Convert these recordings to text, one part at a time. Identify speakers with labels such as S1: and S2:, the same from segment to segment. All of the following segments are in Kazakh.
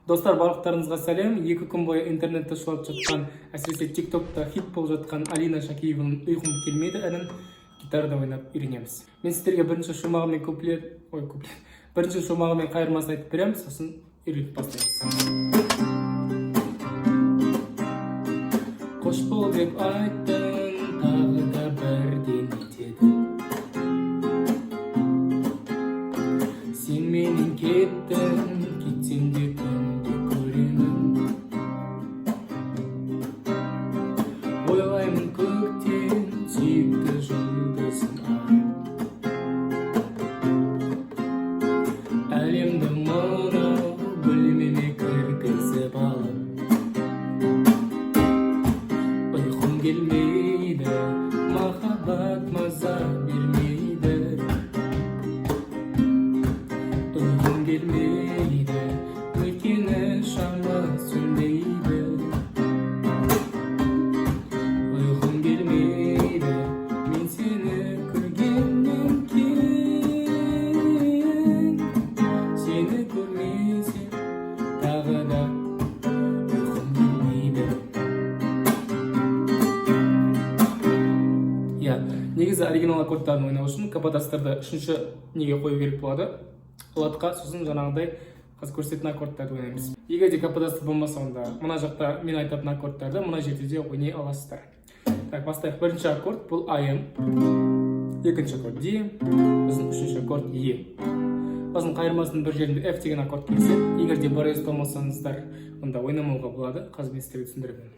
S1: Достар, барлықтарыңызға сәлем. 2 күн бойы интернетте шулап жатқан, әсіресе ТикТокта хит болып жатқан Алина Шакиеваның «Ұйқым келмейді» әнін гитарада ойнап үйренеміз. Мен сіздерге бірінші шумағы мен куплет, ой, куплет, бірінші шумағы мен қайырмасын айтып беремін, сосын үйретіп бастаймыз. Қош бол деп айттың, тағы да бірдеңе дедің. Сен менен кеттің, кетсем де күнде көремін. Ойлаймын көктен сүйікті жұлдызым ағып. Әлемді мынау бөлмеме кіргізіп алып. Ұйқым келмейді, махаббат маза бермейді. Ұйқым келмейді, өйткені шамы сөнбейді. Ұйқым келмейді, мен сені көргеннен кейін. Сені көрмесем, тағы да ұйқым келмейді. Иә, негізі оригинал аккордтарын ойнау үшін каподастерді үшінші неге қою керек болады, ладқа. Сосын жаңағыдай қазір көрсететін аккордтарды ойнаймыз. Егер де каподастер болмаса, онда мына жақта мен айтатын аккордтарды мына жерде де ойнай аласыздар. Так, бастайық. Бірінші аккорд бұл АМ, екінші аккорд Д, сосын үшінші аккорд Е. Сосын қайырмасының бір жерінде F деген аккорд келсе, егер де баре ұстамасаңыздар, онда ойнамауға болады. Қазір мен сіздерге түсіндіремін.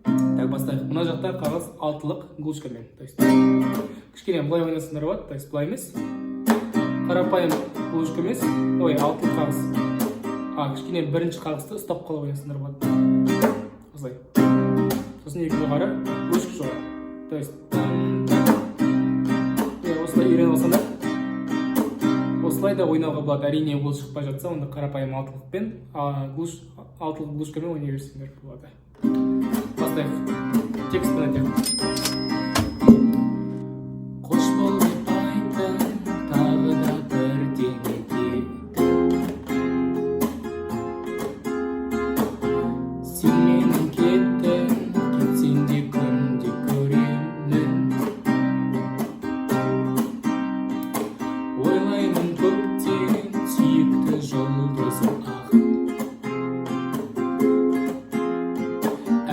S1: Так, бастайық. Мына жақта қағаз алтылық глушкамен, то есть кішкене былай ойнасаңдар болады, то есть былай емес, қарапайым глушка емес, ой, алтылық қағыс, а кішкене бірінші қағысты ұстап қалып ойнасаңдар болады осылай. Сосын екі жоғары, глушка жоғары, то есть там, там. Иә, осылай үйреніп алсаңдар, осылай да ойнауға болады. Әрине, ол шықпай жатса, онда қарапайым алтылықпен, алтылық глушкамен ойнай берсеңдер болады. Бастайық, текстпен айтайық. Қош бол деп айттың, тағы да бірдеңе дедің. Сен менен кеттің, кетсең де күнде көремін. Ойлаймын көктен сүйікті жұлдызым ағып.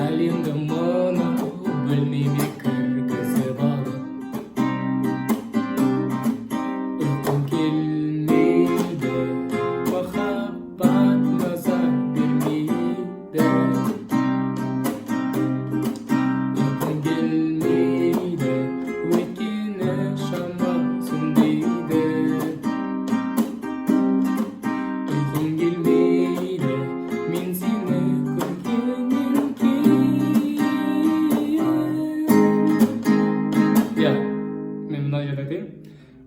S1: Әлемді мынау бөлмеме кіргізіп алып. Ұйқым келмейді, махаббат маза бермейді. Ұйқым келмейді, өйткені шамы сөнбейді. Ұйқым келмейді, мен сені көргеннен кейін. Иә, мен мына жерде айтайын.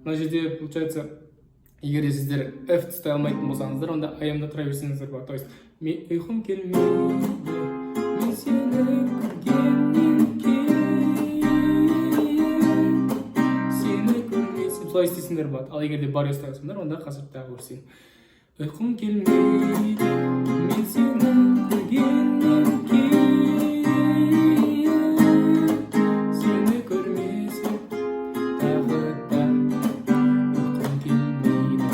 S1: Мына жерде, получается, егер де сіздер F ұстай алмайтын болсаңыздар, онда АМ-да тұра берсеңіздер болады. То есть мен ұйқым келмейді, мен сені көргеннен кейін. Сені көрмесем, солай істесеңдер болады. Ал егер де баре ұстай алсаңдар, онда қазір тағы көрсетейін. Ұйқым келмейді, мен сені көргеннен кейін. Сені көрмесем, тағы да ұйқым келмейді.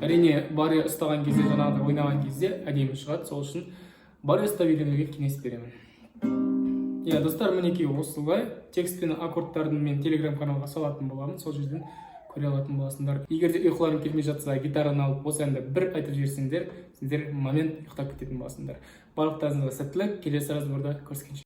S1: Әрине, баре ұстаған кезде, жаңағыдай ойнаған кезде әдемі шығады. Сол үшін баре ұстап үйренуге кеңес беремін. Иә, достар, мінекей, осылай. Текст пен аккордтарын мен телеграм каналға салатын боламын, сол жерден көре алатын боласыңдар. Егер де ұйқыларың келмей жатса, гитараны алып, осы әнді бір айтып жіберсеңдер, сендер момент ұйықтап кететін боласыңдар. Барлықтарыңызға сәттілік, келесі разборда көріскенше.